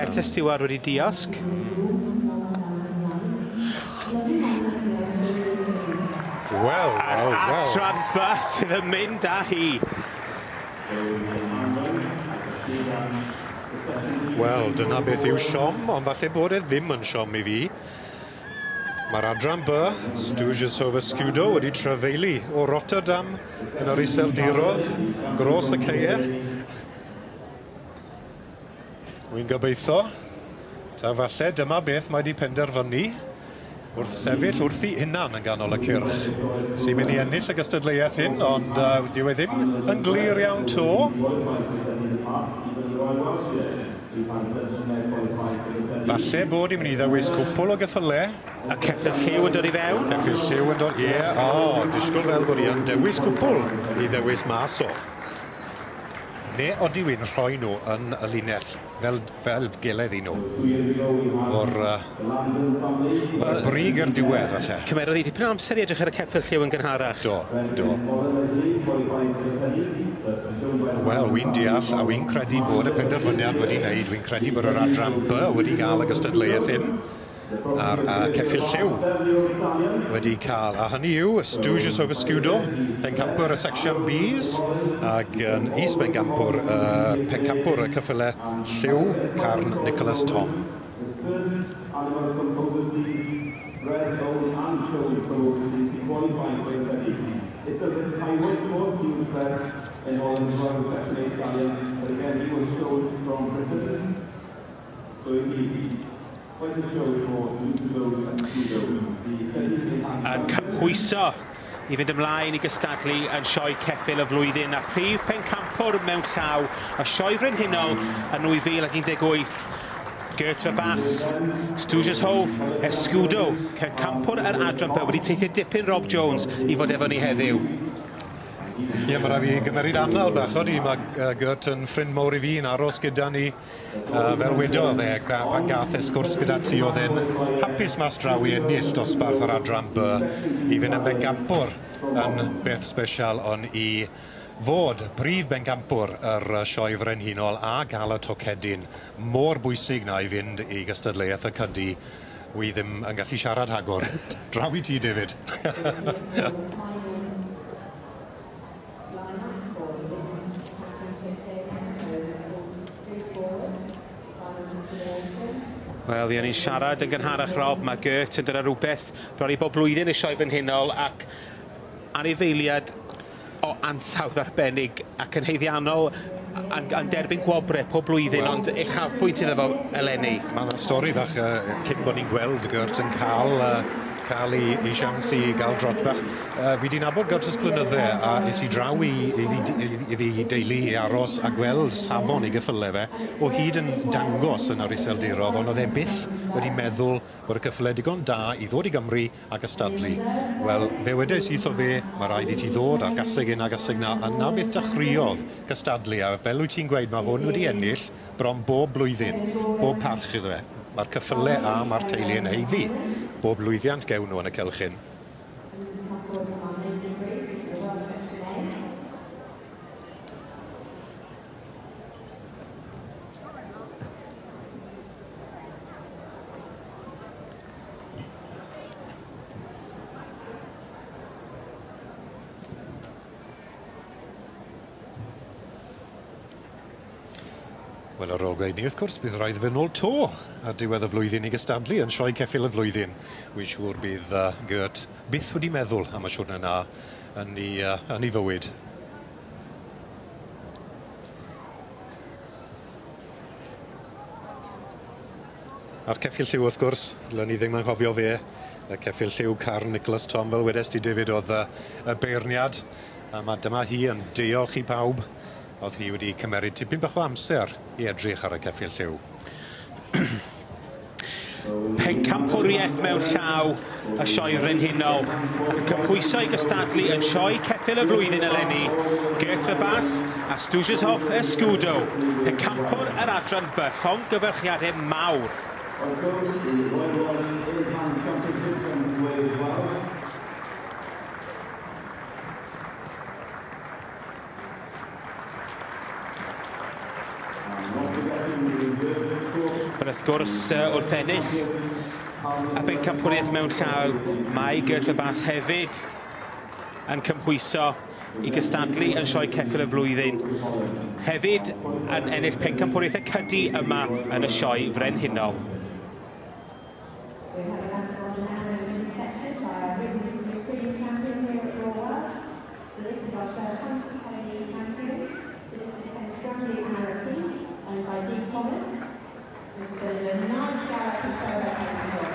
Greta Stewart wedi diosg. Wel, wel, wel. Adran B sydd yn mynd â hi. Wel, dyna beth yw siom, ond falle bod e ddim yn siom i fi. Mae'r adran B, Stoetjeshof Escudo, wedi trafeili o Rotterdam yn yr Iseldiroedd, gros y ceie. Wy'n gobeithio, ta falle dyma beth mae wedi penderfynu wrth sefyll wrth ei hunan yn ganol y cyrch. Sy'n mynd i ennill y gystadleuaeth hyn, ond dyw e ddim yn glir iawn to. Falle bod i'n mynd i ddewis cwpl o geffyle. A ceffyl lliw yn dod i fewn. Ceffyl lliw yn dod, ie. O, disgwyl fel bod i yn dewis cwpl i ddewis mas o. Neu odi wy'n rhoi nhw yn y linell, fel gilydd i nhw. O'r brig i'r diwedd, falle. Cymerodd hi dipyn o amser i edrych ar y ceffyl lliw yn gynharach. Do, do. Wel, wy'n deall a wy'n credu bod y penderfyniad wedi wneud. Wy'n credu bod yr adran B wedi gael y gystadleuaeth hyn. A'r ceffyl lliw wedi cael. A hynny yw Stoetjeshof Escudo, pencampwr y Section Bs, ac yn is-bencampwr, pencampwr y ceffyle lliw, Carn Nicholas Tom. Yn cymhwyso i fynd ymlaen i gystadlu yn sioe ceffyl y flwyddyn a prif pencampwr mewn llaw y sioe frenhinol yn 2018. Gert Verbaas, Stoetjeshof Escudo, pencampwr yr adran B, wedi teithio dipyn Rob Jones i fod efo ni heddiw. Ie, mae rhaid fi gymeryd anal bach, odi, mae Gert yn ffrind mawr i fi yn aros gyda ni, fel wedodd e, pan gath e sgwrs gyda ti, oedd e'n hapus mas draw i ennill dosbarth yr adran B i fynd yn bencampwr yn beth sbesial, ond i fod prif bencampwr yr sioe frenhinol a gael y tocedyn mor bwysig na i fynd i gystadleuaeth y cydi, wi ddim yn gallu siarad hagor. Draw i ti, David. Wel, fuon ni'n siarad yn gynharach, Rob, mae Gert yn dod â rhywbeth bron i bob blwyddyn y sioe frenhinol ac anifeiliad o ansawdd arbennig ac yn haeddiannol yn derbyn gwobrau pob blwyddyn, ond uchafbwynt iddo fo eleni. Mae yna stori fach cyn bod ni'n gweld Gert yn cael ei siawns i gael drot bach. Fi di nabod Gert ers blynydde a es i draw iddi deulu i aros a gweld safon ei gyffyle fe o hyd yn dangos yn yr Iseldiroedd, ond oedd e byth wedi meddwl bod y cyffyle digon da i ddod i Gymru a gystadlu. Wel, fe wedes iddo fe, mae rhaid i ti ddod a'r gaseg hyn a gaseg na, a na beth dechreuodd gystadlu, a fel wyt ti'n gweud, mae hwn wedi ennill bron bob blwyddyn, bob parch iddo fe. Mae'r cyffyle a mae'r teulu yn haeddu bob lwyddiant gewn nhw yn y cylch hyn. Wel, ar ôl gweud ni, wrth gwrs, bydd rhaid fynd nôl to ar diwedd y flwyddyn i gystadlu yn sioe ceffyl y flwyddyn. Wy'n siŵr bydd Gert byth wedi meddwl am y siwrne na yn ei fywyd. A'r ceffyl lliw, wrth gwrs, dylen ni ddim anghofio fe. Y ceffyl lliw Carn Nicholas Tom, fel wedes di, David, oedd y beirniad. A dyma hi yn diolch i pawb. Oedd hi wedi cymeryd tipyn bach o amser i edrych ar y ceffyl lliw. Pencampwriaeth mewn llaw y sioe frenhinol. Ac yn cymhwyso i gystadlu yn sioe ceffyl y flwyddyn eleni. Gert Verbaas a Stoetjeshof Escudo. Pencampwr yr adran B, llongyfarchiadau mawr. Ond wrth gwrs, wrth ennill y bencampwriaeth mewn llaw, mae Gert Verbaas hefyd yn cymhwyso i gystadlu yn Sioe Ceffyl y Flwyddyn. Hefyd yn ennill pencampwriaeth y cydi yma yn y Sioe Frenhinol. We have a Landlord now in the men's section by our Ridden Supreme Champion here at Royal Welsh. So this is our Show Hunter Pony Champion. So this is Penstrandi Amity, owned by Dee Thomas. Which is going to do a nice gallop and show her capability.